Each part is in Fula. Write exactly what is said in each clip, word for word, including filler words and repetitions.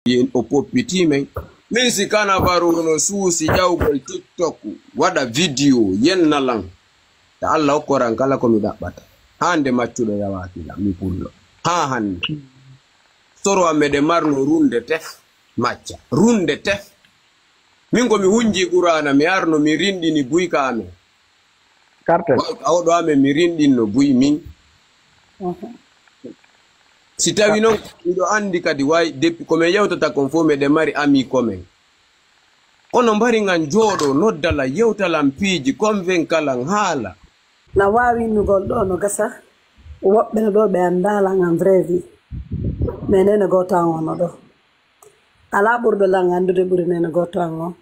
Yen o poppitii men. Min si Kanavaru no suusi ƴawgol TikTok, waɗa video, yenna lan. Ta Allah okkoran kala ko mi ɗaɓɓata. Hande maccuɗo yawaaki lan, mi pullo. Haa hande. Soro am meɗe marno runde tef, macca. Runde tef. Min ko mi hunji Qur'aana, mi arno, mi rinɗini buy ka amen. Cartel. Wa-, a oɗo amen, mi rinɗinno buy min. Mhm. Si tawi non, miɗo andi kadi, way, depuis ko men yewtata kon fof, meɗen mari ami ko men. Kono mbari ngan jooɗo, noddala, yewtalan piiji, convaincalan, haala. Na waawi innugol ɗo no gasa, woɓɓe no ɗo ɓe anndaa lan en vrai vie. Mais neene gooto an wonno ɗo. Alaa ɓurɗo lan anndude ɓuri neene gooto an on.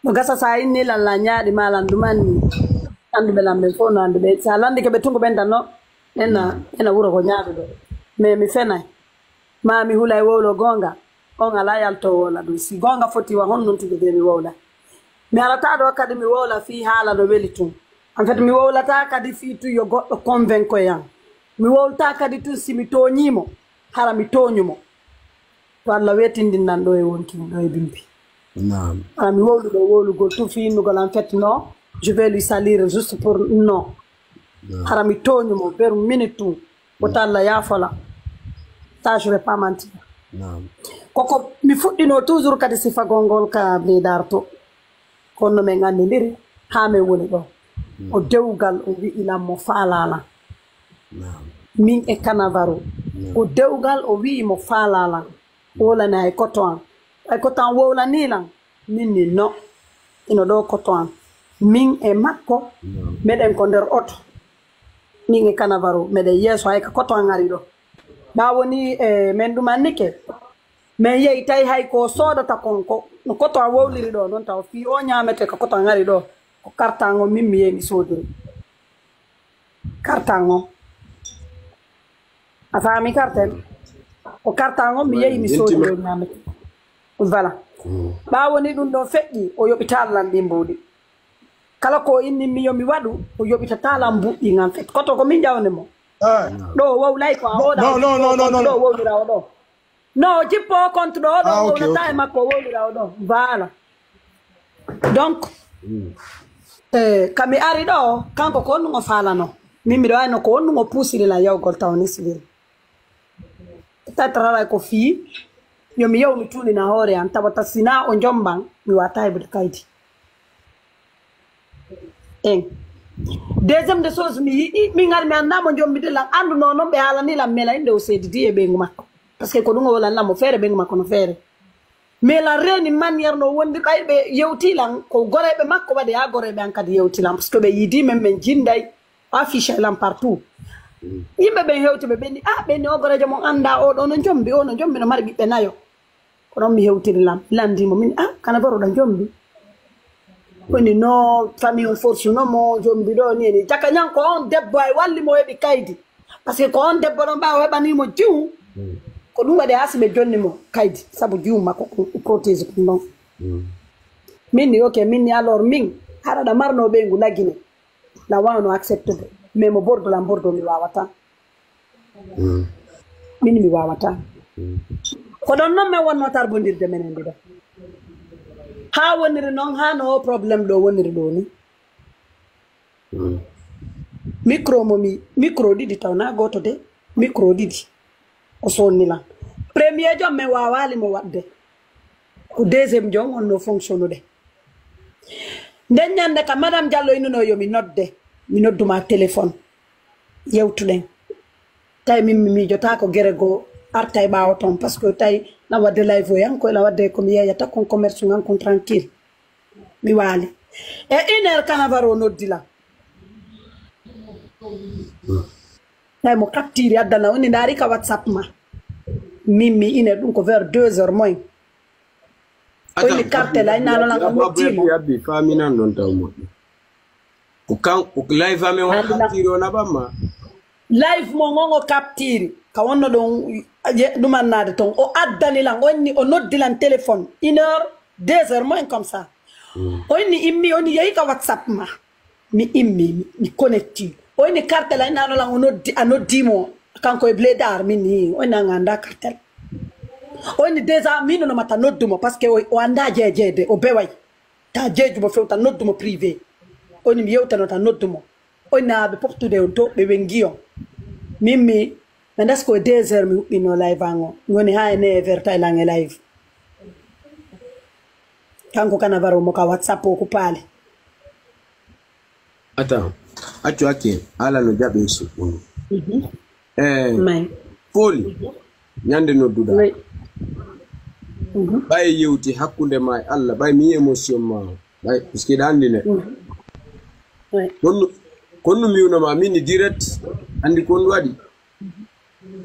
No gasa so a inni lan la ñaaɗi ma lan dumanni. Annduɓe lan ɓen fof no annduɓe. So a landike ɓe tungo ɓen tan no, ɓen na, ɓen na wuro ko ñaaɗuɗo. Mais mi fenay. Ma mi hulay wowlo goonga. On alaa yalto wowla ɗum. Si goonga foti wa honɗum tigi de mi wowla. Mi arata ɗo kadi mi wowla fii haala no weli tun. En fait, mi wowlata kadi fii tun yo goɗɗo convainco yan. Mi wowlata kadi tun si mi tooñii mo, hara mi tooñu mo. To Allah weetindin nan ɗo e wonki mi ɗo e bimbi. Naam. Hara mi wowlu ɗo wowlugol tun fii innugol en fait non, je vais lui salir juste pour non. Naam. Hara mi tooñu mo, beru minute tun. Wota Allah yaafola. Ça, je vais pas mentir. Naam. Koko mi fuɗɗino toujours kadi sifagol ngol ka mi darto. Kono men anndindiri haa men woni ɗo. Mm. Ko dewgal o wi'i lan mo faalaa lan. Naam. Min e Kanavaru. Naam. Ko dewgal o wi'i mo faalaa lan. Wowlani hay koto an. Hay koto an wowlanii lan. Min ni no. Ino ɗo koto an. Min e makko, naam, meɗen ko nder oto. Min e Kanavaru, meɗen yeeso hay ka koto an ari ɗo. Ɓaawo ni, e, men ɗumannike. Men yehi tawi hay ko soodata kon ko no koto an wowliri ɗo, non taw fii o ñaamete ka koto an ari ɗo. Ko karta ngo min mi yehi mi soodiri. Karta ngo. A faami karten? Ko karta ngo mi yehi mi soodi ɗo ñaamete. Voilà. Mm. Ɓaawo ni ɗum ɗo feƴƴi, o yoɓi taalan ɗin mbuuɗi. Kala ko inni mi yo mi waɗu, o yoɓitata lan mbuuɗi ngan feƴƴi. Koto ko min jawne mo. Eh. Ɗo o wowlay ko a oɗa. No, no, no, no, no, no. Ɗo o wowlira o ɗo. No, o jippo o compte ɗo, o ɗo. Ah, ok, wowlata ok. E makko, o wowlira o ɗo. Voilà. Donc, mm, eh, ka mi ari ɗo, kanko ko honɗum o faalano. Min miɗo wayno ko honɗum o puusiri lan yawgol taw ni sivil. Peut-être haray ko fii, yo mi yaw mi tuunina hoore an, tawata si na o jomban, mi wata heɓude kaydi. En. Deuxième de chose, mi yiɗi, mi ngari mi anndaa mo jombide lan, anndu noon noon ɓe haalani lan mela inde o seedidi e ɓeyngu makko. Parce que ko ɗum o wolan lan mo feere, ɓeyngu makko no feere. Mais lan reeni manière no wondi ɓay ɓe yewti lan, ko goreeɓe makko waɗi haa goreeɓe an kadi yewti lan. Parce que ɓe yiidi men, men jinday, o affiche lan partout. Mm. Yimɓe ɓen hewti ɓe ɓenni, ah, ɓenni o goreejo mon anndaa o ɗo no jombi, o no jombi no mari ɓiɓɓe nayo. Ko ɗon mi hewtiri lan, mi lanndii mo, min, ah, kana baro ɗa jombi. Woni no famille on force no mo jombi ɗo ni, ni. Jaka ñan ko on debbo ay walli mo heɓi kaydi. Parce que ko on debbo ɗon ɓaawo heɓanii mo jiwu. Mm. Ko ɗum waɗi haa si ɓe jonni mo kaydi, sabu jiwu makko ko protégé ɗum ɗon. Mm. Min ni, ok, min ni alors min, hara ɗa marno ɓeyngu lagine. Na wawno acceptude. Mais mo bordo lan bordo mi wawata. Mm. Min mi wawata. Mm. Ko ɗon non men wonno tarbondirde menen ɗiɗo. Haa woniri non, haa no o problème ɗo woniri ɗo ni. Mm. Micro mo mi, micro ɗiɗi taw na gooto de, micro ɗiɗi. O sonni lan. Premier jom men wawaali mo waɗde. Ko deuxième jom wonno fonctionnude. Nden ñande ka Madame Diallo innuno yo mi nodde. Mi nodduma téléphone. Yewtuɗen. Tawi min mi miijotaako gere goo arta e ɓaawo toon, parce que tawi na wadde live o yan, ko ena wadde ko mi yeeyata kon commerce ngan kon tranquille. Mi waali. E une heure Kanavaro noddi lan. Tawi mo captiri addana, o inni ndaari ka WhatsApp ma. Min mi ine ɗum ko vers deux heures moins. O inni carte la, innano lan o noddi mo. Yabbi, faaminan ɗon taw moƴƴi. Ko kan, ko live amen on captiri o naɓan ma. Live mo ngon o captiri. Ka wonno ɗon, ye-, ɗumannaade ton. O addani lan, o inni, o noddi lan téléphone. Une heure, deux heures moins comme ça. Mm. O inni immi, o inni yehi ka WhatsApp ma. Mi immi, mi, mi connecti. O inni carte la, innano lan o noddi, a noddi mo. Kanko e Blédard, min ni, o inni an annda carte la. O inni déjà, mi nonoma ta noddu mo, parce que o, o anndaa jeejeede, o beway. Ta jeeju mo few, ta noddu mo privé. O inni mi yewtano ta noddu mo. O inni haa ɓe poftude on to, ɓe wenngi on. Min mi, mi anndaa si ko e deux heures mi huɓɓinno live an o. Mi woni haa e neuf heures tawi lan e live. Kanko kana waro mo ka WhatsApp o ko paali. Attends, accu hakke, haala no jaɓe suɓɓudu. Eh, Fooli, ñande nodduɗa. Ɓay yewti hakkunde ma e Allah, ɓay mi émotion ma. Ɓay, parce que ɗa andi ne. Konnu, konnu mi wino ma, min ni direct, andi konnu waɗi.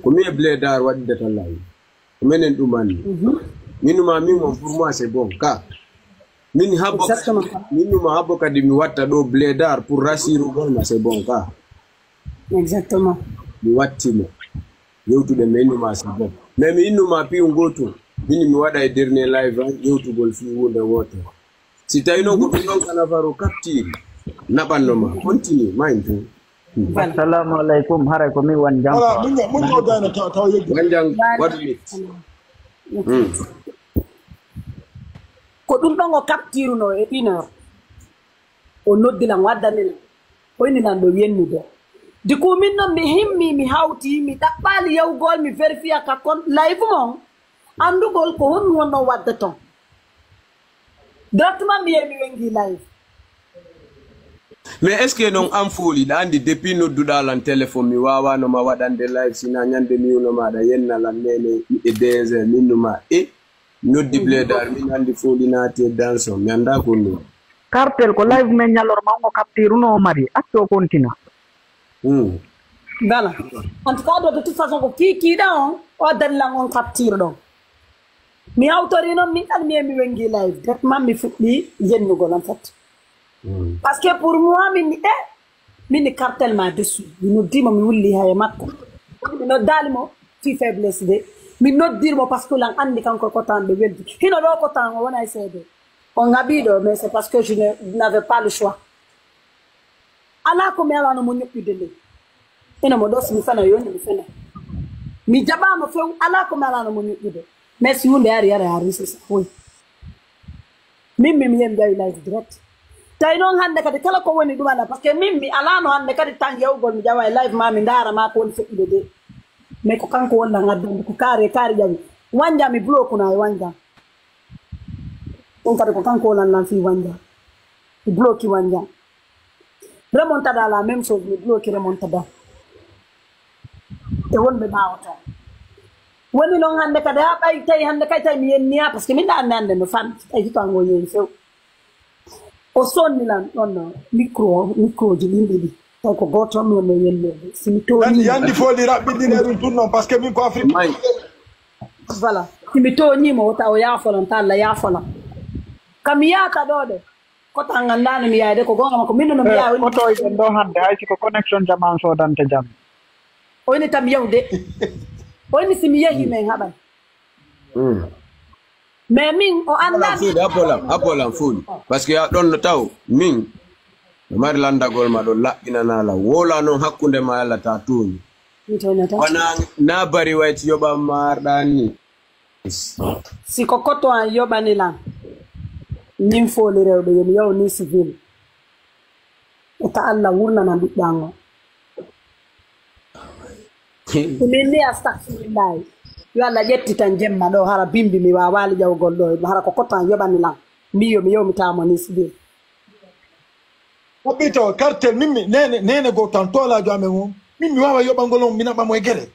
Ko mi e Blédard waɗi data lawi. Ko menen ɗum anni. Min ma, min on pour moi c'est bon. Ka. Min habbo, min ma habbo kadi mi watta ɗo Blédard pour rassurugol ma c'est bon. Ka. Exactement. Mi watti mo. Yewtude mi innu ma c'est bon. Mais mi innu ma piyu gotu. Min mi waɗa e dernier live an yewtugol fi hunde wotere. Si tawi noon ko ɗum ɗon kana faro capture. Naɓanno ma. Continue. Mind too. Assalamu alaikum. Haray ko min wan jam. Wala, mun ya, mun ya gane ta, ta yeggi. Wanjang, what minute? Ko ɗum ɗon o capture no e une heure. O noddi lan, o addani lan. O inni lan ɗo yennude. Du coup, min noon mi himmi, mi hawti, mi ɗaɓɓaali yewgol, mi vérifiya ka kon live mon. Anndugol ko honɗum wonno waɗde ton. Directement mi yehi mi wenngi live. Mais est ce que noon an Fooli, ɗa andi depuis nodduɗa lan téléphone, mi wawano ma waɗande live, sina ñande mi wino ma ɗa yenna lan nene e deux heures, min numa e noddi Blédard, min andi Fooli naati e danse on, mi anda ko ɗum. Cartel ko live men ñalorma on o capture no o mari. Accu o continue. Voilà. En tout cas, de toute façon, ko kiikiiɗa on, o addani lan on capture ɗon. Mi hawtori noon, min kadi mi yehi mi wenngi live. Directement mi fuɗɗi yennugol, en fait. Parce que pour moi, min ni, eh, min ni cartel ma dessus. Mi noddi mo, mi wulli hay e makko. Mi noddaali mo fii faiblesse de. Mi noddiri mo parce que lan anndi kanko e kotaan ɓe weldi. Hino ɗo kotaan o wona e seede. On haɓii ɗo, mais c'est parce que je ne, n'avais pas le choix. Alaa ko mi alano mo ñoƴƴude nde. Ina mo ɗo, si mi fena, yo mi fena. Mi jaɓaama few, alaa ko mi alano mo ñoƴƴude. Mais si hunde ari, ara, ari, c'est ça, oui. Min, mi, mi yehi mi ƴawi live direct. Tawi noon hannde kadi kala ko woni ɗum alaa, parce que min mi alaano hannde kadi tan yewgol mi ƴawa e live ma mi ndaara ma ko woni feƴƴude de. Mais ko kanko wonno addande ko kaari e kaari ƴawi. Wanja mi bloku na e wanja. Ɗum kadi ko kanko wonan lan fii wanja. Mi bloki wanja. Remontada la même chose, mi bloki remontada. E wonɓe ɓaawo ton. Woni noon hannde kadi haa ɓay tawi hannde kay tawi mi yenniya, parce que min ɗa anndi hannde no fan tawi hito ango yehi few. O sonni lan ɗon no micro, micro ji ɗin ɗiɗi. Tawi ko gooto mi wonno yennirde. Si mi Yandi, tooñi. Yandi Fooli raɓɓiɗine ɗum tun noon, parce que min ko Afrique. May, Voilà. Si mi tooñi mo, wota o yaafo lan, ta Allah yaafo lan. Kam yaata ɗo de. Koto an anndaano mi yaayde, ko goonga makko. Min no mi yaawini. Koto iɗen ɗo hannde, hay si ko connexion jam an soodante jam. O ini tan mi yahude. O ini si mi yahi men haɓay. mm. Mais min o Apolan anndaani. Fooli, apolan, apolan Fooli. Parce que a ɗon no taw, min, no mari lanndagol ma ɗon laɓɓinana la. Wola noon hakkunde ma Allah ta tooñi. Mi tooñata. Wona na bari wayti yoɓan ma arɗa ni. Si ko koto an yoɓani lan. Min Fooli rewɓe yo mi yahu ni civil. Wota Allah wurnana ɓiɗɗo an o. Min ni astagfirullahi. Yo Allah ƴetti tan jemma ɗo hara bimbi mi wawaali ƴawgol ɗo hara ko koto an yoɓani lan. Mbi yo mi yahu mi tawa mo ni civil. Hoɓɓito cartel min mi nene nene go tan tolaajo amen on. Min mi wawa yoɓangol on mi naɓa mo e gere.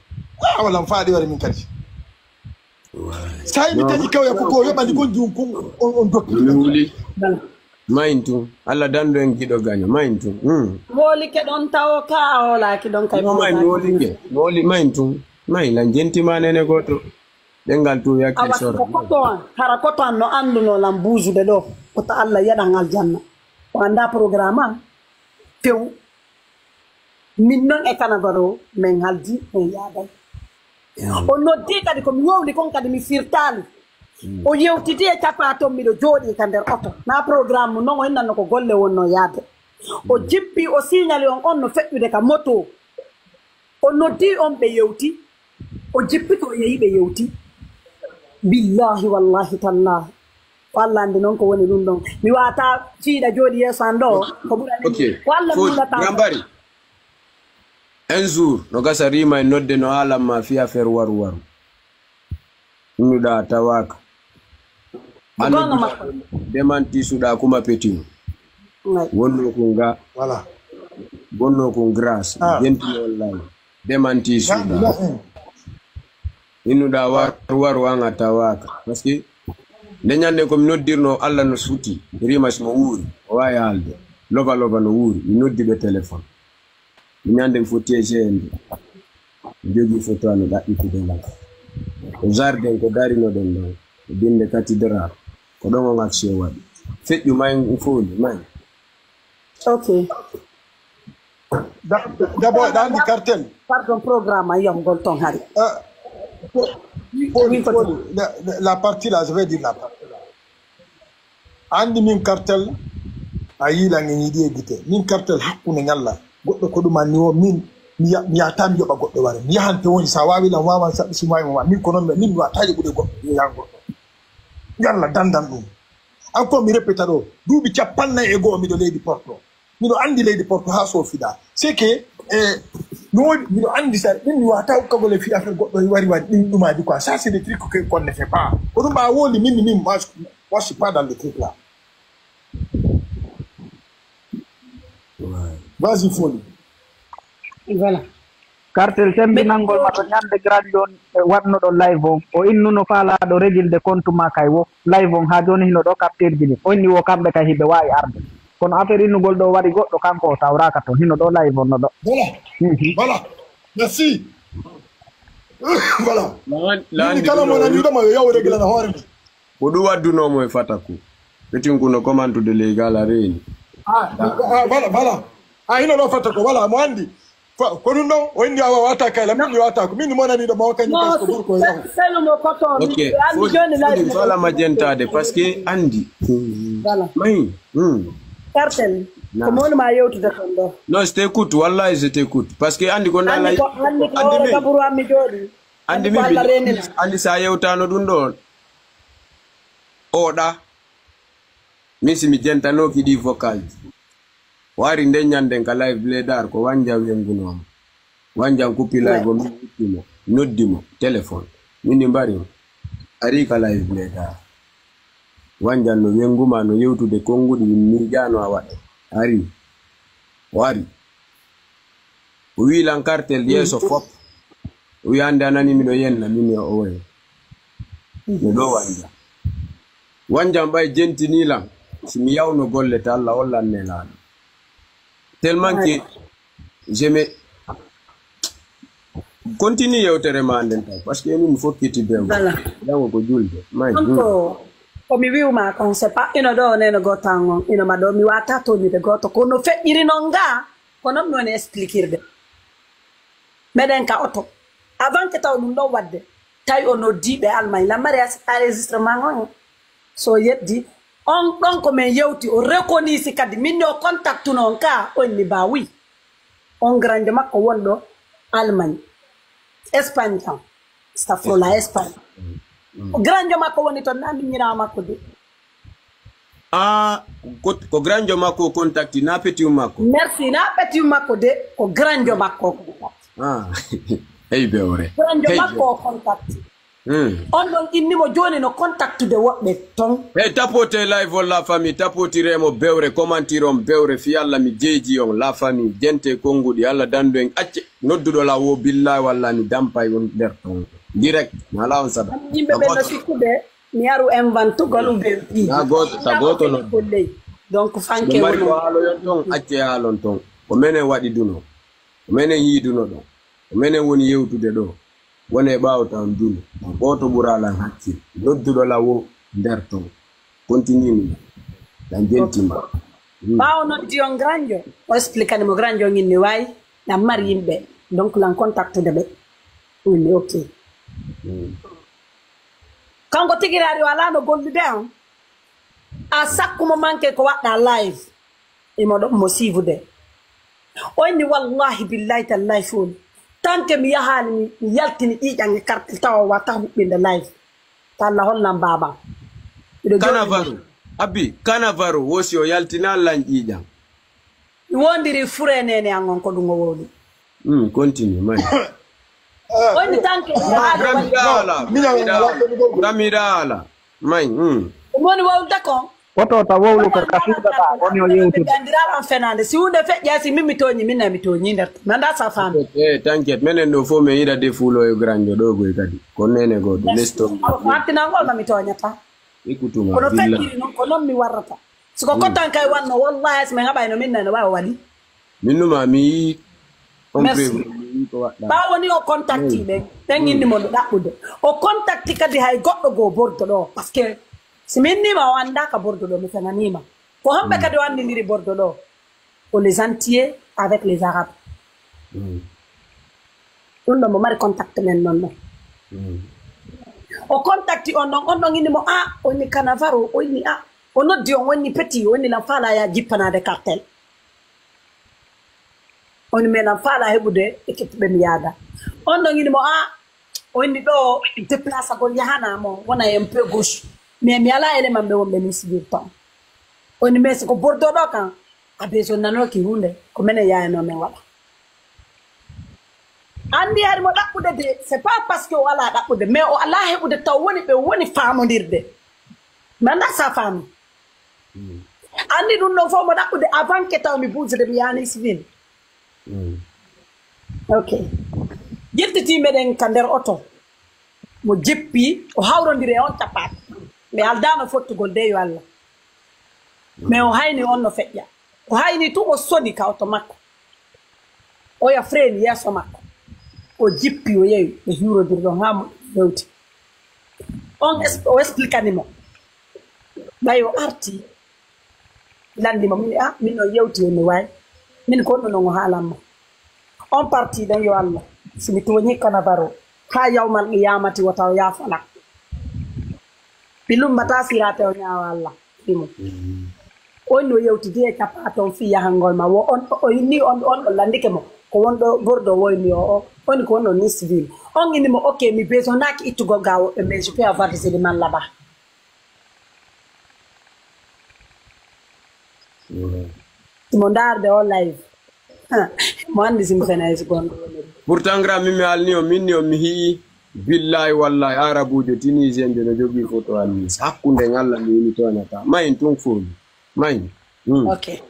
Wawa lan faaɗi ware min kadi. Sayi mi taƴi kewya ko ko yoɓani kon jum kon on on dokki. Mooli. Mayin tun. Allah dandu en giɗo gaño. Mayin tun. Hmm. Mooli ke ɗon tawo ka a hoolaaki ɗon kay. No may mooli ke. Mooli mayin tun. May lan jentima nene goto. Ɗengal tu yakke Awa sora. Ko koto an, hara koto an no annduno lan buujude ɗo. Wota Allah yeɗan aljanna. O annda programme an. Few. Min noon e Kanavaro men haldi men yaaday. O noddi kadi ko mi wowli kon kadi mi firtaali. O yewtidi e capa toon miɗo jooɗii ka nder oto. Na programme mo noon o innanno ko golle wonno yaade. O jippi o signali on on no feƴƴude ka moto. O noddi on ɓe yewti. O jippiti o yehi ɓe yewti. Billahi, wallahi, tallahi. Ko Allah anndi noon ko woni ɗum ɗon. Mi waata fiiɗa jooɗi yeeso an ɗo. Ko ɓurani. Ok. Ko Allah foodi nulata. Yambari. Un jour no gasa rima e nodde no haalan ma fi affaire waru waru. Innuɗa tawaaka. An no demanti suɗa kuma petino. Wonno ko nga. Voilà. Wonno ko grâce. Ah. Yentino wallahi. Demanti suɗa. Innuɗa waru waru an a tawaaka. Parce que nde ñande ko mi noddirno Allah no suti. Rimas mo wuuri. O wawi haalde. Lova lova no wuuri. Mi noddi ɓe téléphone. Ñande mi fotti e G M B. Mi jogii photo am mi ɗaɓɓitude ngal. Ko jardin ko darinoɗen ɗon. Ko binde cathédrale. Ko ɗon on action waɗi. Feƴƴu may fooli may. Ok. D'abord, ɗa anndi cartel. Pardon, programme a yiyam ngol ton hari. Fooli, fooli. La partie là, je vais dire la partie là. Anndi min kartel a yiilan e ñiiɗi e gite. Min kartel hakkunde ñalla. Goɗɗo ko ɗum anni o min mi yahata mi yoɓa goɗɗo ware. Mi yahante woni sa wawi lan wawan saɗɗo si mi wawi mo min ko noon min mi wata yoɓude goɗɗo yeyan goɗɗo. Yo Allah dandan ɗum. Encore mi répéta ɗo duuɓi capannay e goho miɗo leydi porto. Miɗo anndi leydi porto ha sofiɗa. C'est que eh, no woni miɗo anndi sa ɗum mi wata ukkagol e fi affaire goɗɗo e wari wari ɗin ɗumaji quoi. Ça c'est des trucs que qu'on ne fait pas. Ko ɗum ɓa woli min min moi je suis pas dans le truc là. Vas-y Foli. Voilà. Kartel sembinangol ma to ñande grande on waɗnoɗo live on o innuno faalaɗo regilde compte ma kay wo live on ha joni hino ɗo captirji ɗin o inni wo kamɓe kay hiɓe wawi arde kono affaire innugol ɗo waɗi goɗɗo kanko o tawraka to hino ɗo live on no ɗo. Voilà. Voilà. Merci. Voilà. Min kala mo nani ɗoma yo yaw reglana hoore mum. Ko ɗum waddunoo mo e Fataku. Petin kuno komantude ley gaala reeni. Ah, ah, voilà, voilà. Ah, hino ɗo Fataku, voilà, mo anndi. Ko ɗum ɗon, o inni awa wata kayla, min mi wata ko, min mi monani ɗo mawa kañum parce que ɓuri ko yahu. Ok, fodi fala ma jentaade, parce que anndi. Voilà. Mayi. Hmm. Cartel, ko moni ma yewtude kon ɗo. Non, je t'écoute, wallahi je t'écoute. Parce que anndi ko nala. Anndi ko, anndi ko hoore kaburu ammi jooɗi. Andi min andi sa yewtano ɗum ɗo oɗa min si mi jentanoki ɗi vocalji o ari nden ñanden ka live bledar ko wanjan wengunomo wanjan kuppi live o min wuttimo noddimo téléphone min ɗi mbari o ari ka live bledar wanjan no wenguma no yewtude konguɗi min miijano a waɗa ari o ari O wi lan kartel yeeso fop. O wi hande a nani miɗo yenna min e owoye. Mi ɗo wanja. Wanjam ɓay jentini lan si mi yawno golle ta Allah hollan nelaɗo. Tellement que je me continue yewtere ma nden taw parce que min mi fokkiti be jango ko julde may. Ko mi wiwma kon c'est pas ino ɗo neno gotangon ino ma ɗo mi wata toñude goto kono feƴƴiri non ga. Ko noon mi woni expliquirde. Meɗen ka oto. Avant que taw ɗum ɗon waɗde, tawi o noddiiɓe Allemagne. La mariage enregistrement on. So yeddi, on ɗon ko min yewti, o reconnaît kadi min o contactuno on ka, o inni ba oui. On granjo makko wonɗo Allemagne. Espagne tan. Astafurlah Espagne. Ko granjo makko woni ton na miñirawo makko de. Ah, ko, ko granjo makko o contacti na petit makko. Merci na petit makko de ko granjo makko o contacti. Ah, hey bewre. Granjo makko o contacti. Hmm. On ɗon inni mo joni no contactude woɓɓe ton. Hey tapote live on la famille tapotiremo bewre commentir on bewre fi Allah mi jeeji on la famille jente konguɗi Allah dandu en acce nodduɗo la wo billahi walla mi dampay on nder ton direct mi ala on sada. Yimɓe ɓe no sikkude. Mi aru inventugol ou bien piiji. Na gooto, ta gooto no. Kolley. Donc fanke mari ko haaloyon ton acce haalon ton ko menen waɗi duno ko menen yiiduno ɗon ko menen woni yewtude ɗo wone ɓaawo tan duno ta gooto ɓuralan hakkil nodduɗo la wo nder ton continue mi tan jentima. Ɓaawo noddi on granjo o expliquani mo granjo ngin ni wayi ɗan mari yimɓe donc lan contactude ɓe. Ɗum ni ok. Kanko tigiraari o alaa no gollude am. A sakku mo manke ko waɗɗa live. Imo ɗo mo siivude. O inni wallahi billahi tallahi fooni. Tanke mi yahaali mi yaltini ƴiiƴan e kartel tawa wata huɓɓinde live. Talla hollan baaba. Miɗo jooɗi. Kanavaru. Abi, Kanavaru, wosi o yaltina lan ƴiiƴam. Mi wondiri fure nene an on ko ɗum o wowli. Hmm, continue, man. Woni tanke. Gamiɗa ala. Gamiɗa ala. May. Hmm. Ɗum woni wowlde kon. Woto ta wowlu ka, ka suuɗata, woni o yewtude. Ɓe anndiraa lan fenaande. Si huunde feƴƴaa, si min mi tooñi, min na mi tooñi nder. Mi anndaa sa faami. Eh, tanket, menen ɗo fof mi yiɗa defulo e granjo ɗo goy kadi. Ko nene go, ɗo lesto. Ko hattinangol ma mi tooñata. Écoute-moi, kono billahi. Feƴƴiri noon, ko noon mi warrata. Si ko kottan kay wanno, wallahi, si min haɓayno min nana, waawa waɗi. Min numa, mi yii on. Merci. Prévu, mi yii ko waɗɗa. Ɓaawo ni o contacti ɓen, ɓen inni mo ɗaɓɓude. O contacti kadi hay goɗɗo goo Bordeaux ɗo, parce que si mi innima o anndaa ka Bordeaux ɗo, mi fenanima. Ko hamɓe kadi o anndindiri Bordeaux ɗo. O les Antillais avec les Arabes. Mm. Ɗum ɗo mo mari contact men noon ɗo. Mm. O contacti on ɗon, on ɗon inni mo, "Ah, o inni Kanavaru, o inni, ah." O noddi on, o inni, "Petit," o inni, "Lan faala ya jippanaade cartel." O inni, "Mais lan faala heɓude équipe ɓe mi yaada." On ɗon inni mo, "Ah," o inni, "Ɗo déplacagol yahana mo, wona un peu gauche. Mais mi alaa élément ɓe wonɓe ni civil ton." O inni, "Mais si ko Bordeaux ɗo kan, a besoin nanooki huunde, ko menen yaayano men waɗa." Anndi hari mo ɗaɓɓude de, c'est pas parce que o alaa ɗaɓɓude, mais o alaa heɓude taw woni ɓe woni faamondirde. Mi anndaa sa faami. Mm. Anndi ɗum ɗon fof mo ɗaɓɓude avant que taw mi buujude mi yaani civil. Mm. Ok. Ƴettiti meɗen ka nder oto. Mo jippi, o hawrondiri e on capaat. Mi aldaano fottugol de yo Allah. Mais o hayni on no feƴƴa. O hayni tun o sodi ka oto makko. Oya freni yeeso makko. O jippi o yewi ɓe hiwrodiri ɗon haa mo hewti. On es-, o explikani mo. Ɓay o arti. Landi mo, min, ah, min on yewti e mi way. Min ko ɗum non o haalan mo. On parti ɗon yo Allah. Si mi tooñi Kanavaru. Haa yawmal qiyamati wota o yaafana. Mi lummata sirate o ñaawa Allah. Imo. Mm. On no yewtidi e cappa ton fii yahangol ma. Wo on, o inni on, on, on landike mo. Ko wonɗo Bordeaux woyni o, o. On ko wonɗo Niceville. On inni mo, "Ok, mi besoinaki ittugol ga woɓɓe, mais je peux avoir des éléments là-bas." Mm. Mo ndaarde o live. Ha, mo anndi si mi fenay si gonɗo woni. Pourtant, grand, min mi haalni on, min ni on mi hi'i. Billahi, wallahi, Arabuujo, Tunisien, ɓe no jogii photo an ni. Hakkunde ngal, mi woni toonata. Mayin tun fooli. Mayin. Hmm. Ok.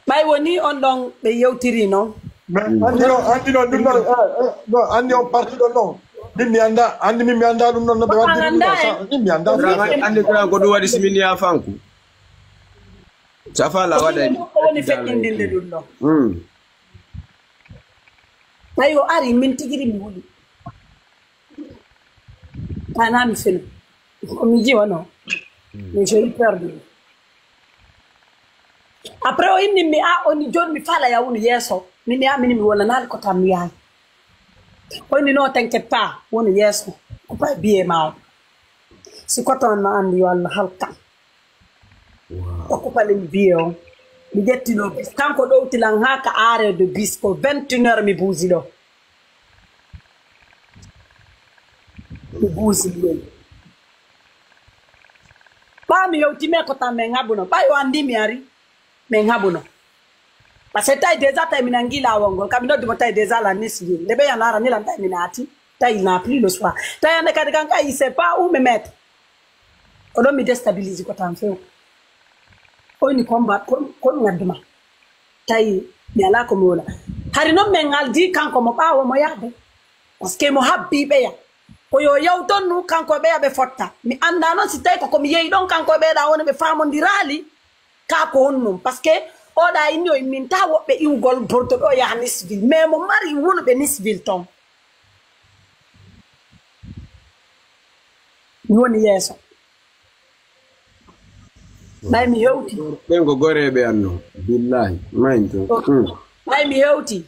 Ɓay woni on ɗon ɓe yewtiri non. Mais anndi non, anndi non, ɗum ɗon, eh, eh, non, anndi on parti ɗon non. Min mi annda, anndi min mi annda ɗum ɗon no ɓe waddiri ɗum ɗon. Min mi annda. Grand, anndi grand ko ɗum waɗi si min yafanku. Safa la waɗa. Ko woni feƴƴindinde ɗum ɗon. Hmm. Tawi o ari, min tigi ri mi wuli. Kana mi fini. Ko mi ji wano. Hmm. Mais j'ai eu peur de lui. Après, o inni mi, "Ah, on ni joni mi fala ya wonu yeeso." Min ya, min mi wala nal ko tam mi yaay. O inni, "Non, t'inquiète pas, wonu yeeso. Ko pa biye ma o." Si ko ton no anndi yo Allah halkan. Wow. O kupani mi biye on. Mi ƴettino bis. Kanko ɗowti lan haa ka arrêt de bis ko vingt et une heures mi buusi ɗo. Mi buusi ɗo. Ɓaa mi hewti me ko tan men haɓuno. Ɓaa yo anndi mi ari. Men haɓuno. Parce que tawi déjà tawi mi nangi laawol ngol. Kam mi noddi mo tawi déjà la Niceville. Nde ɓe yana ara ni lan tawi mi naati. Tawi il n'a plus le choix. Tawi hannde kadi kan kay, il sait pas où me mettre. Ko ɗon mi déstabilise ko tan few. O inni combat, ko, ko ɗum ngaddu ma. Tawi mi alaa ko mi wona. Hari noon min ngaldi kanko mo ɓaawo mo yahde. Parce que mo habbi ɓeya. Ko yo yaw toon nu kanko e ɓeya ɓe fotta. Mi anndaa noon si tawi ko ko mi yehi ɗon kanko e ɓeya ɗa woni ɓe faamondiraali. Kaa ko honɗum? Parce que oɗa inni o imminta woɓɓe iwgol Bordeaux ɗo yaha Niceville. Mais mo mari wonɓe Niceville toon. Mi woni yeeso. Ɓay mi hewti. Ɓen ko goreeɓe an non. Billahi. Mayin to. Mm. Ɓay mi hewti.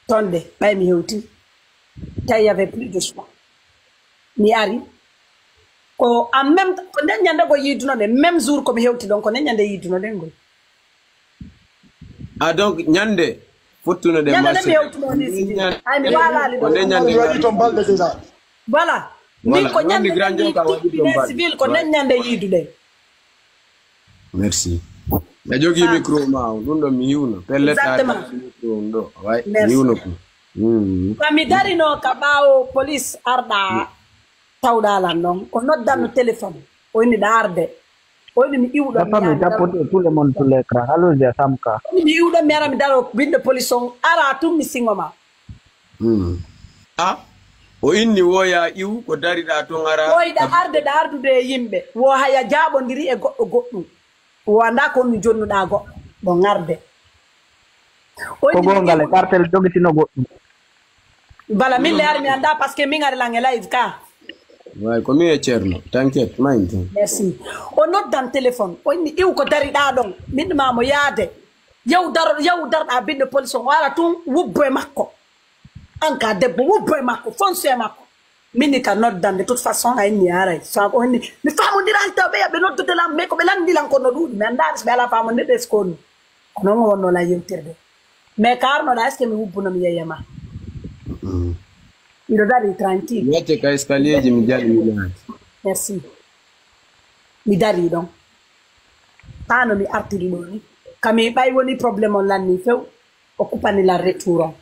Toon de, ɓay mi hewti. Tawi y avait plus de choix. Mi ari. Ko en même temps, ko nden ñande ko yiidunoɗen. Même jour ko mi hewti ɗon, ko nden ñande yiidunoɗen ngol. Ah, donc, ñande fottunoɗen. Ñande nde mi hewtuno ni. Ay, mi waalaali ɗon. Ko nden ñande mi waɗi toon balɗe déjà. Voilà. Min ko ñande nden yiidu, civil ko nden ñande yiiduɗen. Merci. A jogii micro ma on, ɗum ɗo mi hiwno. Pellet a jogii micro on ɗo. Way, mi hiwno ko. Ka mi darino ka ɓaawo police arɗa tawɗa lan ɗon. O noddanno téléphone. O inni ɗa arde. O inni mi iwɗo mi yaha. Tapoter tout le monde sur l'écran. Allons-y, Samka. O inni mi iwɗo mi ara mi daro binde police on. Ara tun mi singo ma. Hmm. A, o inni wo ya iw ko dariɗa ton ara. Woyɗa arde ɗa ardude e yimɓe. Wo haya jaɓondiri e goɗɗo goɗɗum. Wo anda ko mi jonnuɗa goɗɗo. Ɗo ngarde. Ko gongal e cartel jogitino goɗɗum. Bala min le ari mi anda parce que min ari lange live ka. Way ko mi e Ceerno. T'inquiète, mind. Merci. O noddan téléphone. O inni iw ko dariɗa ɗon. Min ma mo yaade. Yaw daro yaw darɗa binde police on. O ara tun wubbo e makko. An ka debbo wubbo e makko fonso e makko. Min ni ka noddande toute façon a inni aray so o inni mi famondirani taw ɓe yaɓe noddude lan mais ko ɓe landi lan kono ɗuuɗi mi anndani so ɓe ala famondirde est ce que on ko noon o wonno lan yewtirde mais ka arnoɗa est ce que mi wubbuno mi yeeyama. Miɗo dari tranquille. Wacce ka escalier ji mi jaɗi mi naati. Merci. Mi dari ɗon. Haa no mi artiri ɗo ni kami ɓay woni problème on lanni few. O kupani lan retour on.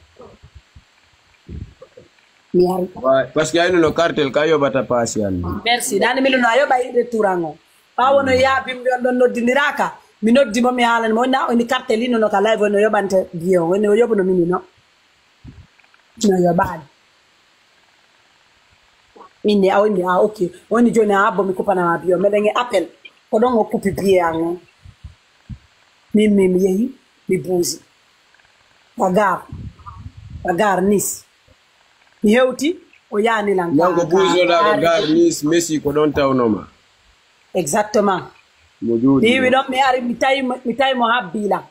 Mi ari. Parce que ayno no cartel ka yoɓata paasi an. Merci dani mino no a yoɓa i retour an on. Ɓawo no ya bimbi on ɗon noddindiraka mi noddi mo mi haalani mo na oni cartel ino no ka live ono yoɓante biye on oni o yoɓuno mini no. No yoɓani. Inni a inni a ok. Oni joni a abbo mi kupanama biye on meɗen e appel. Ko ɗon o kupi biye an on. Min min mi yehi mi buusi. Bagar. Bagar nis. Mi hewti o yani lan. Nan ko buusoɗa ko gar nis messi ko ɗon tawnoma. Exactement. Mo juuɗi mi yiwi ɗon mi ari mi tawi mo habbi lan.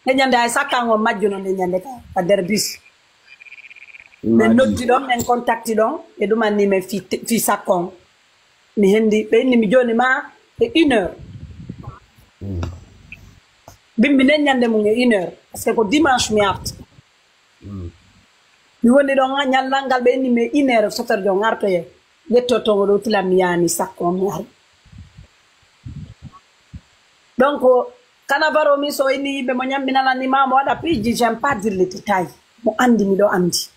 Nde ñande hay sakkango majjuno nde ñande ka ka nder bis. Min noddi ɗon min contacti ɗon ɓe ɗumanni min fi sakkon. Mi hendi ɓe inni mi joni ma e une heure. Bimbi nden ñande mum e une heure parce que ko dimanche mi arti. Mi woni ɗon ñallal ngal ɓe inni mi e une heure soterjo on artoye. Ƴetto togo ɗo tilan mi yani sakko on mi ari. Donc kanavaro min so inni yimɓe mo ñamminanani ma mo waɗa piiji j'aime pas dire le détail. Mo andi miɗo andi.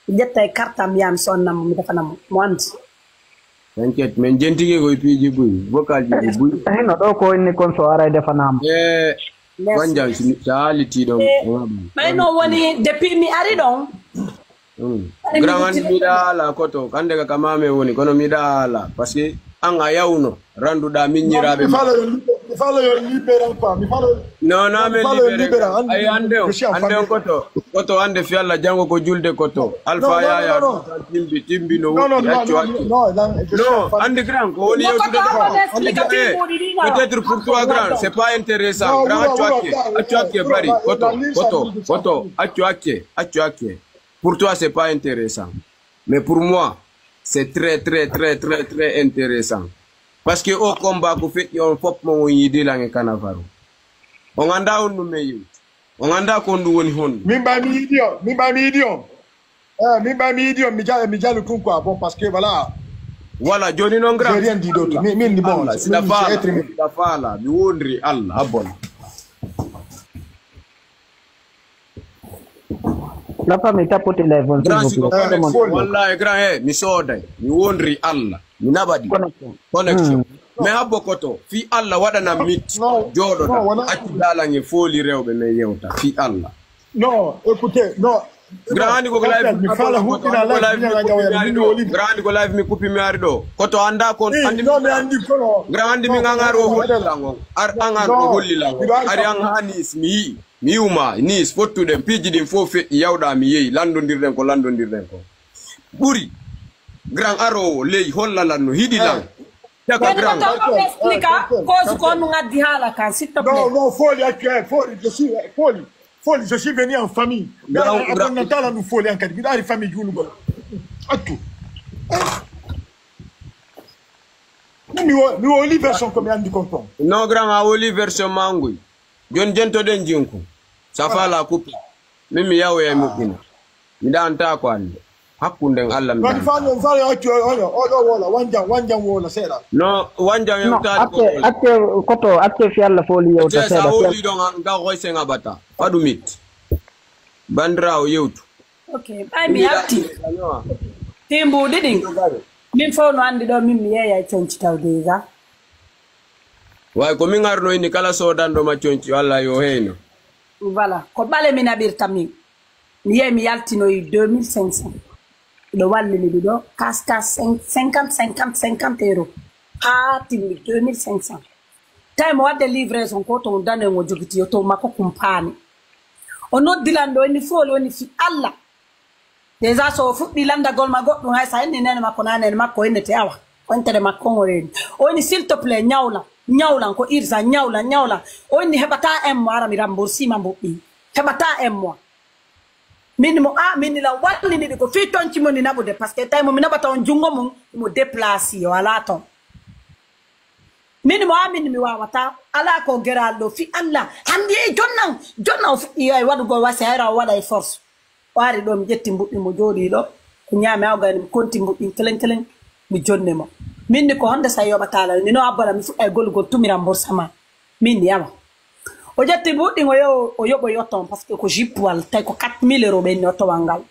Mi ƴetta e kartam yami sonnammo mi defanamo mo andi. T'inquiète min jentike koye piiji buy vocal ji ɗi buy. Hino ɗo ko inni kon so aray defanama. E wanja so haaliti ɗon. Ɓay no woni depuis mi ari ɗon. Grand andi miɗa haala koto hande ka kamame woni kono miɗa haala parce que an a yawno. Randuɗa min ñiraaɓe ma. Mi falo yo libéran quoi. Mi falo. Non non mais libéran. Ay ande on ande on koto koto ande fi Allah jango ko julde koto. Alpha yaya timbi timbi no woɗɗi accu accu. Non andi grand ko woni yewtude ɗo. Peut-être pour toi grand c'est pas intéressant grand accu accu accu accu bari koto koto koto accu accu accu accu. Pour toi c'est pas intéressant. Mais pour moi c'est très très très très très intéressant. Parce que o combat ko feƴƴi on fop mo on yidilan e kanavaro. On anda on ɗum men yewti on anda ko on ɗum woni honɗum. Min mba mi yiɗi on min mba mi yiɗi on. Eh, min mba mi yiɗi on mi jala mi jalu tun quoi bon parce que voilà. Voilà joni noon grand rien dit d'autre min min bon. Sida faala sida faala mi wondri allah abon. La famille tapote les vents. Grand siko connexion wallahi grand he mi sooday mi wondri allah mi naɓaɗi connexion. Mais habbo koto fi allah waɗanam mit jooɗoɗa accu dalan e fooli rewɓe men yewta fi allah. Non écoutez non. Grand andi ko live mi fala huɗɗina live mi kuppimi ari ɗo grand andi ko live mi kuppimi ari ɗo koto anda kon andi mi andi kono grand andi mi gangar o hollilan on ar angan o hollilan on ari an ha nis mi yii. Mi wi'u ma, Nice, fottuɗen, piiji ɗin fow feƴƴi, yawɗa mi yehi, lanndondirɗen ko lanndondirɗen kon. Ɓuri. Grand aroowo ley, holla lan no hiɗi lan. Caka grand. Explica, cause ko on ngaddi haala kan, s'il te plaît. Non, non, Foli, accu, eh, Foli, je suis, eh, Foli, Foli, je suis venu en famille. Grand, grand. Abonnantala ndu Foli an kadi, miɗo ari famille juulugol. Accu. Eh. Mi wo, mi woli version ko mi anndi kon ton. Non, grand, a woli version manguy. Jon jentoɗen jinku. Sa fala kuppe. Min mi yawoya e moƴƴina. Mi ɗanta ko annde. Hakkunden Allah mi Wadi dal. Fano, Fano accu oyo, oyo, oyo, wala, wanjam, wanjam wola seeɗa. No, wanjam No, yewtaade acce, acce, koto, acce fi Allah fooli yewta Te sa seeɗa. holi ɗon an ga hoy sen abata. Faɗu mit. Bandirawo yewtu. Ok, ɓay mi yalti. Fii mbuuɗi ɗin. Min fof no anndi ɗo min mi yeeyay conci taw déjà. Way ko min arno inni kala soodanɗo ma conci Allah yo heyno. Voilà, ko ɓale mi naɓirta min. Mi yehi mi yaltinoyi deux mille cinq cents. Ɗo wallini ɗi ɗo, kas kas cinquante, cinquante, cinquante euros. Haa timmi deux mille cinq cents. Tawi mo wadde livraison ko to dane ngo jogiti yo to makko kumpaani. O noddi lan ɗo inni fooli woni fi Allah. Déjà so o fuɗɗi landagol ma goɗɗum hay sa inni nene makko na nene makko innete awa. Ko intere makko ngo reeni. O inni s'il te plaît ñawlan, ñawlan ko urgent, ñawlan, ñawlan. O inni heɓata un mois ara mi rembourse ma mbuɓɓi. Heɓata un mois. Min mo a min la wallini ɗi ko fii tonci mo ni naɓude parce que tawi mo mi naɓata on junngo mum mo déplacé o alaa ton. Min mo a min mi wawata alaa ko geral ɗo fii Allah hannde e jonnan jonnan o fuɗɗi ay waɗugol wasi hayra o waɗa e force. O ari ɗo mi ƴetti mbuɓɓi mo jooɗi ɗo ko ñaami aw gayni mi konti mbuɓɓi kelen kelen mi jonni mo. Min ni ko honde sa yoɓatala ni no abbala mi fuɗɗa e gollugol tumi remboursement. Min ni awa. O ƴetti buuɗi ngo yo o yoɓo yotto on parce que ko jippuwal tawi ko quatre mille euros ɓenni ottowal ngal.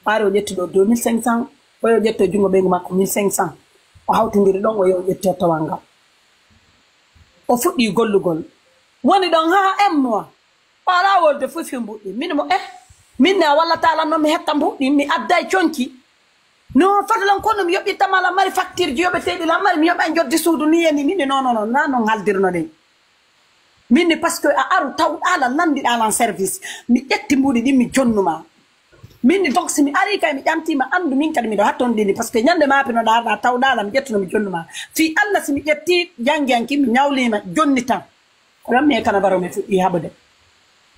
Ɓaari o ƴetti ɗo deux mille cinq cents o yo ƴetti e junngo ɓeyngu makko mille cinq cents. O hawtindiri ɗon o yo o ƴetti ottowal ngal. O fuɗɗi gollugol. Woni ɗon haa un mois. O alaa wolde fof fi mbuuɗi. Min mo eh. Min ne a wallata lan noon mi hetta mbuuɗi mi adday conci. No fadlan kono mi yoɓirtama lan mari facture ji yoɓeteɗi lan mari mi yoɓa joddi suudu ni yani min non non na non haldirno ɗen. Min ni parce que a aru tawɗa lan landiɗa lan service mi ƴetti mbuuɗi ɗin mi jonnuma. Min ni donc si mi ari kay mi ƴamtima andu min kadi miɗo hatton ɗini parce que ñande ma pino ɗa arɗa tawɗa lan mi ƴettuno mi jonnuma. Fi Allah si mi ƴetti jangiyanki mi ñawlima jonni tan. Ko ɗon mi e kana baro mi fuɗɗi haɓude.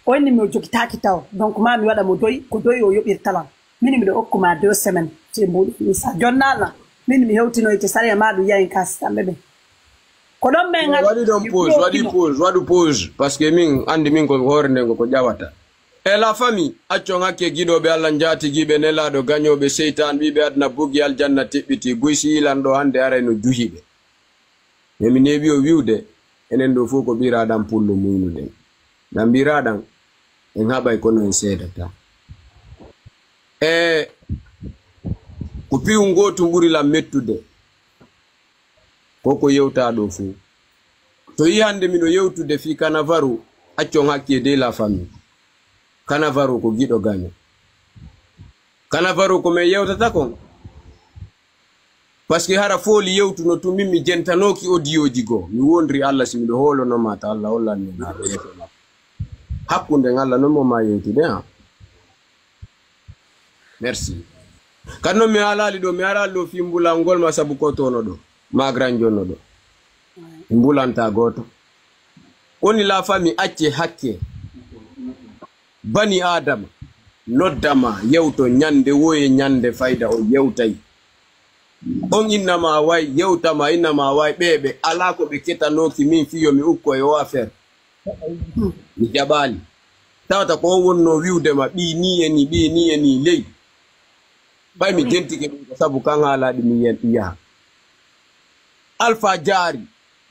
O inni mi o jogitaaki taw donc ma mi waɗa mo doy ko doy o yoɓirta lan. Min miɗo okkuma deux semaines fi mbuuɗi fi sa jonnala. Min mi hewtinoyte sariya ma ɗum yayin ka sitamɓe ɓe. Ko ɗon men Waɗi ɗon pause, waɗi pause, waɗu pause. Parce que min anndi min ko hoore nden ko ƴawata. E la famille, accon hakke giɗoɓe Allah njaatigiiɓe nelaaɗo gañooɓe seytaan ɓiiɓe aduna bugi aljanna tiɓɓiti buy si yilan ɗo hannde aray no juhi ɓe. Emi neeɓi o wi'ude enen ɗo fof ko ɓiraaɗan pullo muynuɗen. Ngam ɓiraaɗan en haɓay kono en seedata. E ko piwu ngootu ɓuri lan mettude. Ko ko yewta ɗo fof. To yi hannde miɗo yewtude fii Kanavaru, accon hakke de la famille. Kanavaru ko giɗo gaño. Kanavaru ko men yewtata kon. Parce que hara fooli yewtuno tun min mi jentanooki odiyooji goo mi wondri Allah si miɗo hoolonoma ta Allah hollan min haa ɗo yewtoma hakkunden Allah non mo ma yewtude ha merci kadi noon mi haalaali ɗo mi haalaali ɗo fii mbulangol ma sabu ko tono ɗo ma gran jonno ɗo mbulanta gooto woni la famille acce hakke Bani Aadama noddama yewto ñande woye ñande fayda o yewtay on innama way yewtama innama way ɓeeɓe alaa ko ɓe ketanooki min fii yo mi ukko e o affaire mi jaɓaali tawata ko on wonnoo wi'ude ma ɓii nii e nii ɓii nii e nii ley ɓay mi jentike ɗum ko sabu kan haalaaɗi mi yaha Alpha Diary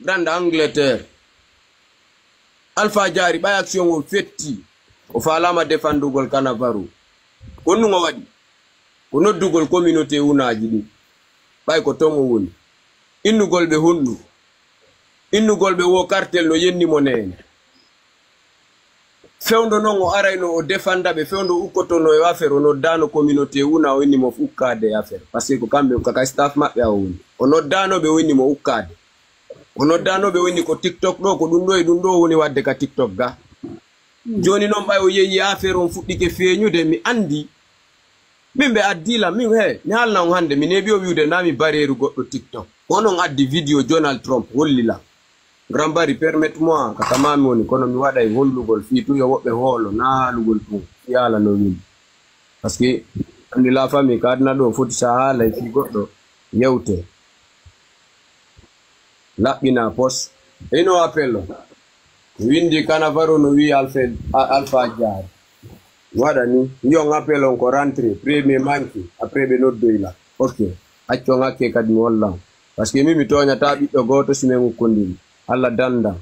grande Angleterre Alpha Diary ɓay action o fetti o faalama defandugol Kanavaru ko ɗum o waɗi ko noddugol communauté unaaji ɗin ɓay ko ton o woni innugol ɓe honɗum innugol ɓe wo cartel no yenni mo neene fewndo non o arayno o defanda ɓe fewndo ukkotono e affaire o noddano communauté una o inni mo ukkaade e affaire parce que ko kamɓe kaka staff maɓɓe a o woni o noddano ɓe o inni mo ukkaade o noddano ɓe o inni ko tiktok ɗo ko ɗum ɗo e ɗum ɗo woni wadde ka tiktok ga joni noon ɓay o yeeyi affaire on fuɗɗike feeñude mi anndi min ɓe addi lan min he mi haalna on hannde mi neeɓi o wi'ude na mi bareeru goɗɗo tiktok ko onon addi vidéo Donald Trump holli lan Grand Barry permet moi ka tamami woni kono mi waɗay hollugol fii tun yo woɓɓe hoolo na haalugol tun fii haala no weli parce que anndi la famille ka aduna ɗo foti sa haalay fii goɗɗo yewte laɓɓina pos ino appel o mi winndi Kanavaru no wi'i Alpha Diary Waɗa ni, yon appel on ko rentré, premier manki, après ɓe noddoyla. Ok, accon hakke kadi mi holla on. Parce que min mi tooñataa ɓiɗɗo gooto si men ukkondiri. Allah danda.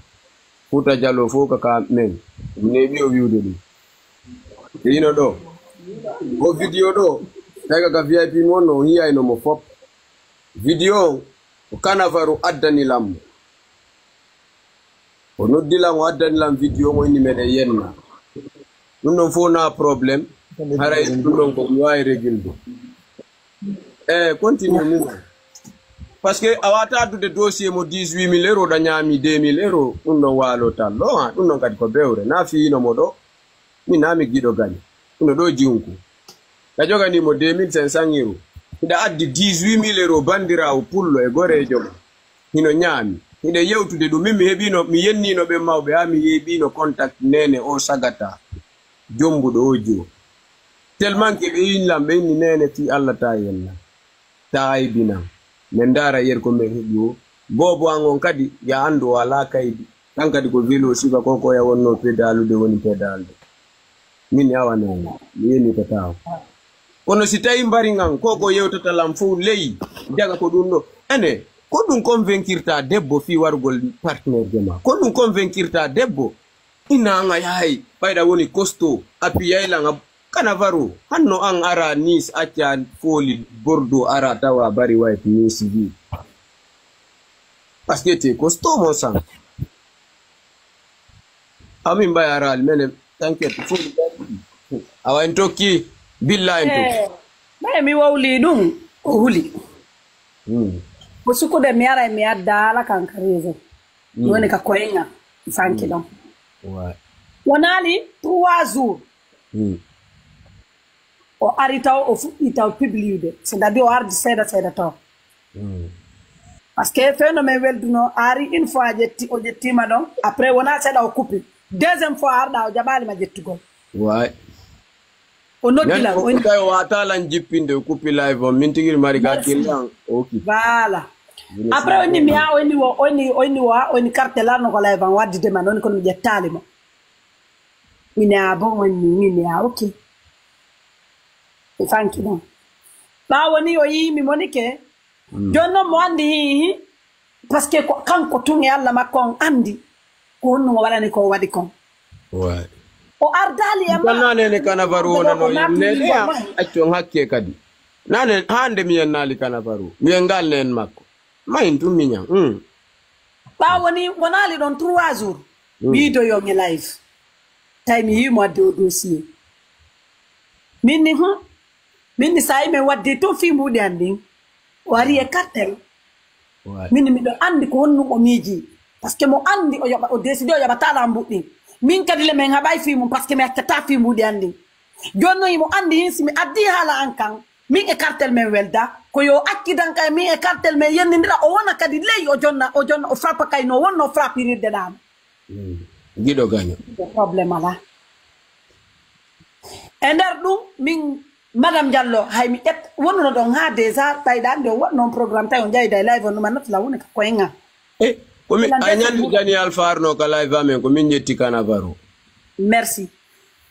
Fuuta Jaloo fof ka ka men. Mi neeɓi o wiwde ɗum. E ino ɗo. O vidéo ɗo. Tawi ka V I P mon no, o yiyayno mo fop. Vidéo on, ko Kanavaru addani lammo. O noddi lan, o addani lan vidéo mo inni meɗen yenna. Ɗum ɗon fof na problème. Haray ɗum ɗon ko mi waawi régulde. Eh, continue, min. Parce que a wata addude dossier mo dix-huit mille euros, ɗa ñaami deux mille euros, ɗum ɗon waalo tallo. Ha, ɗum ɗon kadi ko bewre. Na fiyino mo ɗo. Min na mi giɗo gaño. Ɗum ɗo jinku. Ka jogani mo deux mille cinq cents euros. Hiɗa addi dix-huit mille euros bandiraawo pullo e goreejo ma. Hino ñaami. Hiɗen yewtude ɗum. Min mi heɓino, mi yennino ɓen mawɓe, haa mi yeeɓino contact nene o sagata. Jombuɗo o jo. Tellement que ɓe inni lan, ɓe inni nene fii Allah ta yenna. Ta aybina. Men ndaara yer ko men heɓi o. Boobo an on kadi, ya anndu o alaa kaydi. Kan kadi ko vélo siba ko ko ya wonno pedalude woni pedalde. Min yawa nene. Mi yeni ko taw. Kono si tawi mbari ngan, ko ko yewtata lan fof ley, jaga ko ɗum ɗo. Ene, ko ɗum convaincirta debbo fii warugol partenaire de ma? Ko ɗum convaincirta debbo? Ina an a yahay, ɓayɗa woni costaud, a piyay lan a Kanavaru, hanno an ara Nice, acca fooli Bordeaux, ara tawa bari white Nice vi. Parce que t'es costaud, mon sang. Amin mbay ara al menem, t'inquiète, fooli bari. Awa en tokki, billa en tokki. Eh, ɓay mi wowli ɗum, o huli. Hmm. Ko sukude mi ara mi adda ala kan ka réseau. Hmm. Woni ka koyenga, sanki ɗon. Ouais. Wonaali trois jours. Hmm. O ari taw, o fuɗɗi taw publiude. C'est-à-dire o ardi seeɗa seeɗa taw. Hmm. Parce que fewno men welduno, a ari une fois ƴetti, o ƴettima ɗon. Après wona seeɗa o coupi. Deuxième fois arɗa o jaɓali ma ƴettugol. Ouais. O noddi lan, o tawi o wata lan jippinde, o coupi live on. Min tigi mari ka killan. Ok. Voilà. Après o inni mi a, o inni wo, o inni, o inni wo, o inni carte lan no ko live on waddi de man, o inni kono mi ƴettali mo. Mi ne a bon, o inni, mi ne a ok. E fanki ɗon. Ɓawo ni o yii mi monike. Mm. Jooni noon mo anndi hi, hi, parce que ko kanko tun e Allah makko on anndi ko honno o waɗani ko o waɗi kon. Ouais. O ardaali e ma. Nane ne Kanavaru wonano yen nene ya, accu on hakke kadi. Nane hande mi yennaali Kanavaru. Mi en ngal nen makko. Mayin tun miñan. Mm. Ɓaawo ni wonaali ɗon trois jours. Mm. Mi yidoyon e live. Tawi mi yii mo addi o dossier. Min ni, hmm. Min ni saa'i men waddi tun fii mbuuɗi an ndin. O ari e cartel. Ouais. Min ni miɗo anndi ko honɗum o miiji. Parce que mo anndi o yoɓa, o décidé o yoɓata lan mbuuɗi. Min kadi le men haɓay fii mum parce que mi accata fii mbuuɗi an ndin. Jooni no himo anndi hin si mi addi haala an kan. Min e cartel men welda. Ko yo accidan kay min e cartel men yennindira o wona kadi ley o jonna, o jonna o frappa kay no wonno frappirirde ɗam. Mm. Giɗo gaño. Ko problème alaa. E nder ɗum, min, Madame Diallo, hay mi ƴetta, wonuno ɗon haa déjà, ɓayɗa anndi on waɗno on programme, tawi on jayda e live on, ɗum annata lawune ka koye ngal. Eh, ko mi, a ñande Daniel Farno ka live amen, ko min ƴetti Kanavaru. Merci.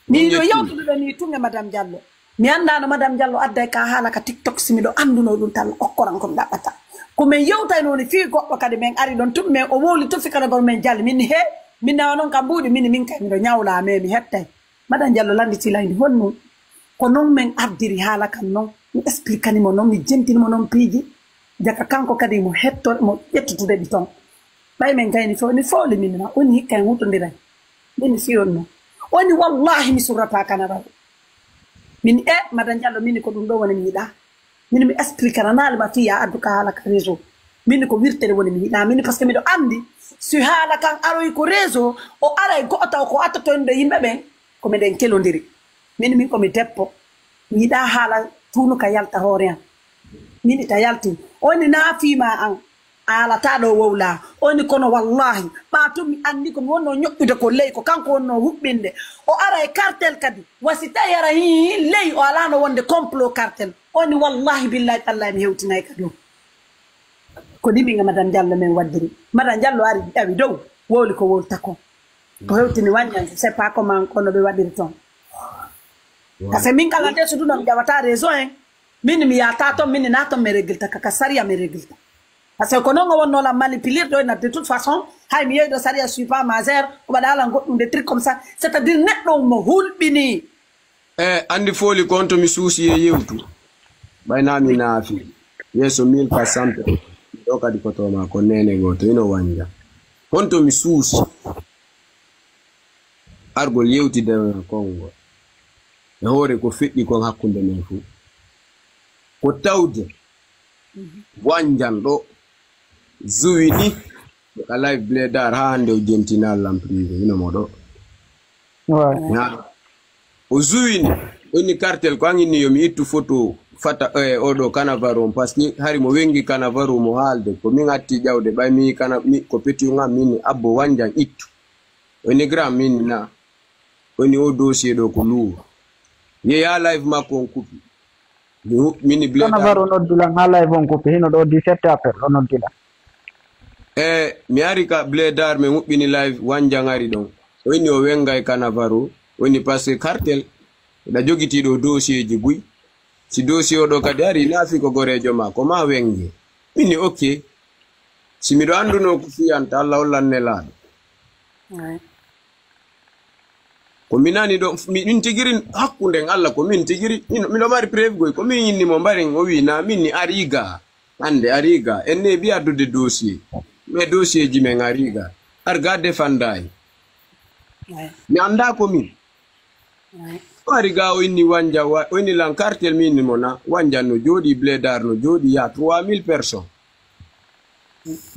Min ƴetti. Ni no yewtuduɗo ni tun e Madame Diallo. Mi anndaa no Madame Diallo adday ka haala ka TikTok, si miɗo annduno ɗum tan okkoran ko mi ɗaɓɓata. Ko min yewtayno ni fii goɗɗo kadi min ari ɗon tun min o wowli tun fikana goɗɗo min jali min he min nawa noon kam mbuuɗi min min kay miɗo ñawla mais mi hettay. Madame Diallo lannditi layndi honno ko noon min ardiri haala kan noon mi expliquani mo noon mi jentini mo noon piiji jaka kanko kadi mo hetto mo ƴettutude ɗi toon. Ɓay min gayni fof ni fooli min ma on hikka en hutondiray. Min mi fiyon noon. Oni wallahi mi surrata kana raw. Min e Madame Diallo min ko ɗum ɗo woni mi yiɗa. Min mi expliquer nali ma fiya addu ka haala ka réseau. Min ko wirtere woni mi yiɗa min parce que miɗo andi si haala kan aroy ko réseau o aray go'o taw ko attotoyde yimɓe ɓen ko miɗen kelondiri. Min min ko mi debbo mi yiɗa haala tunuka yalta hoore am. Min ita yalti oni na fiima an. A alata ɗo wowla oni kono wallahi ɓa tun mi anndi ko mi wonno ñoƴƴude ko ley ko kanko wonno huɓɓinde o ara e cartel kadi wasi tawi ara hi ley o alano wonde complot cartel oni wallahi billahi tallahi mi hewtinay ka ɗum ko ɗiɓinga madame diallo min waddiri madame diallo ari ɗawi dow wowli ko wowlta ko ko hewtini waññan c'est pas comment kono ɓe waɗiri toon Parce que min kala nde suduno mi ƴawata réseau en. Min mi yata ton, min na ton mi régulta kaka sariya mi régulta. Parce que ko non o wonno la manipulir ɗo na de toute façon, hay mi yeyi ɗo sariya suis pas majeur, o waɗa ala goɗɗum de truc comme ça. C'est-à-dire neɗɗo mo hulɓini. E andi fooli ko honto mi suusi e yewtu. Ɓay na mi naafi yeeso mille par cent. Ɗo kadi ko to ma ko nene gooto ino wanja. Honto mi suusi argol yewtidema konngol e hoore ko feƴƴi kon hakkunde men fuu. Ko tawde wanjan ɗo zuwi ni ka live Blédard haa hannde o jentina lamprive ino mo ɗo. Ouais. Na o zuwini, o inni Kartel ko an inni yo mi ittu photo fata e oɗo Cannavaro on, parce que hari mo wengi Cannavaro mo haalde ko min atti ƴawde ɓay mi kana mi ko petit ngam min abbo wanjan ittu. O inni grand min na o inni o dossier ɗo ko luuro. Yeya live makko on kupi. Mi hu- mini Blédard. Cannavaro noddulan ha live on kupi hino ɗo dix-sept appel o noddilan. E mi ari ka Blédard mi huɓɓini live wanjan ari ɗon. O inni o wengay Cannavaro. O inni parce que Kartel ɗa jogiti ɗo dossier ji buy. Si dossier o ɗo kadi ari nafi ko gorejo ma ko ma wenge. Mini ok. Si miɗo anduno ko fiyanta Allah hollan nelaɗo. Ouais. Ko mi nani ɗo min tigiri hakkunden Allah ko min tigiri miɗo mari preuve goy ko min inni mo mbaren o wi na min ni ari ga hande ari ga en ne mbiya dude dossier. Mais dossier ji men ari ga ar ga defandayi. Ouais. Mi anda ko min Ouais. o ari ga o inni wanja wa- o inni lan Kartel mi inni mo na wanjan no jooɗi Blédard no jooɗi ya trois mille personnes.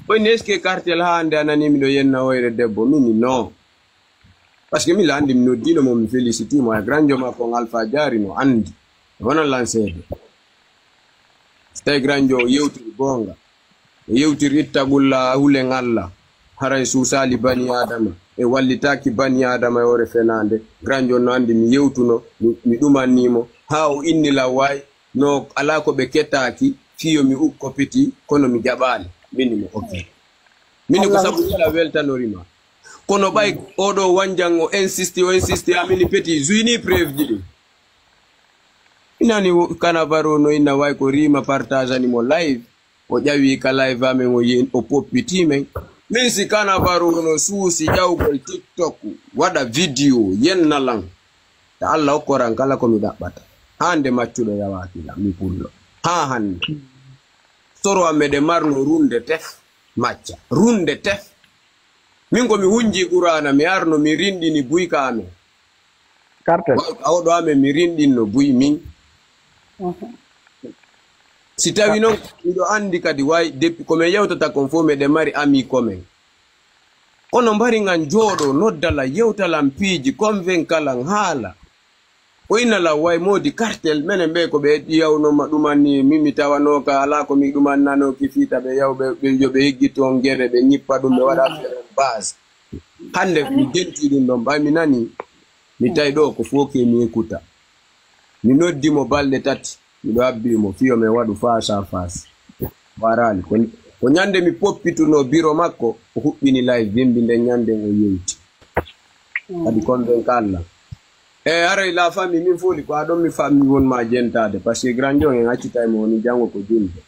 O inni est-ce que Kartel ha hande a nani miɗo yenna hoyre debbo min ni non. Parce que mi landi mi noddino mo mi féliciti mo e granjo makko on Alpha Diary no andi. Wona lanseede. So tawi granjo o yewtiri goonga, o yewtiri ittagulla hulen Allah, haray suusaali bani Adama e wallitaaki bani Adama e hoore fenaande. Granjo on no anndi mi yewtuno, mi, mi ɗumanni mo, haa o inni lan waay no alaa ko ɓe ketaaki, fii yo mi ukko piti, kono mi jaɓaali. Min mo ok. Min ko sabu yala weltanori ma. Kono ɓay oɗo wanjan o insisti, o insisti, a mini peti, zuyni preuve ji ɗin. Inani Cannavaro no inna way ko rima partage ani mo live. O ƴawi ka live amen o yen o poppiti men. Min si Cannavaro no suusi ƴawgol TikTok waɗa video yenna lan. Ta Allah okkoran kala ko mi ɗaɓɓata. Hande maccuɗo yawaki lan mi pullo. Ha hande. Soro am meɗe marno runde tef. Macca. Runde tef. Min ko mi hunji Qur'ana mi arno mi rinɗini buyka amen. Kartel. Wa- Awɗo amen mi rinɗinno buy min. Si tawi noon miɗo anndi kadi way depuis ko min yewtata kon fof miɗen mari ami komin. Kono mbari ngan jooɗo noddala yewtalan piiji convinkalan haala. O ina lan way moodi kartel menen ɓe ko ɓe yawnoma ɗumanni min mi tawanooka alaa ko mi ɗumannanooki fii ta ɓe yaw ɓe ɓe- yo ɓe heggito on gere ɓe ñippa ɗum ɓe waɗa affaire on base. Hannde mi denti ɗum ɗon ɓay mi nani mi tawi ɗo ko fof ke mi ekkuta. Mi noddi mo balɗe tati miɗo abbi mo fiyo men waɗu face à face. Waraali ko ko ñande mi poppituno biro makko o huɓɓini live bimbi nden ñande o yewti. Kadi kon ɓen kalla. E haray la famille min fooli ko aɗon mi fammi won ma jentade parce que grand jon en accitay mo woni janngo ko julde.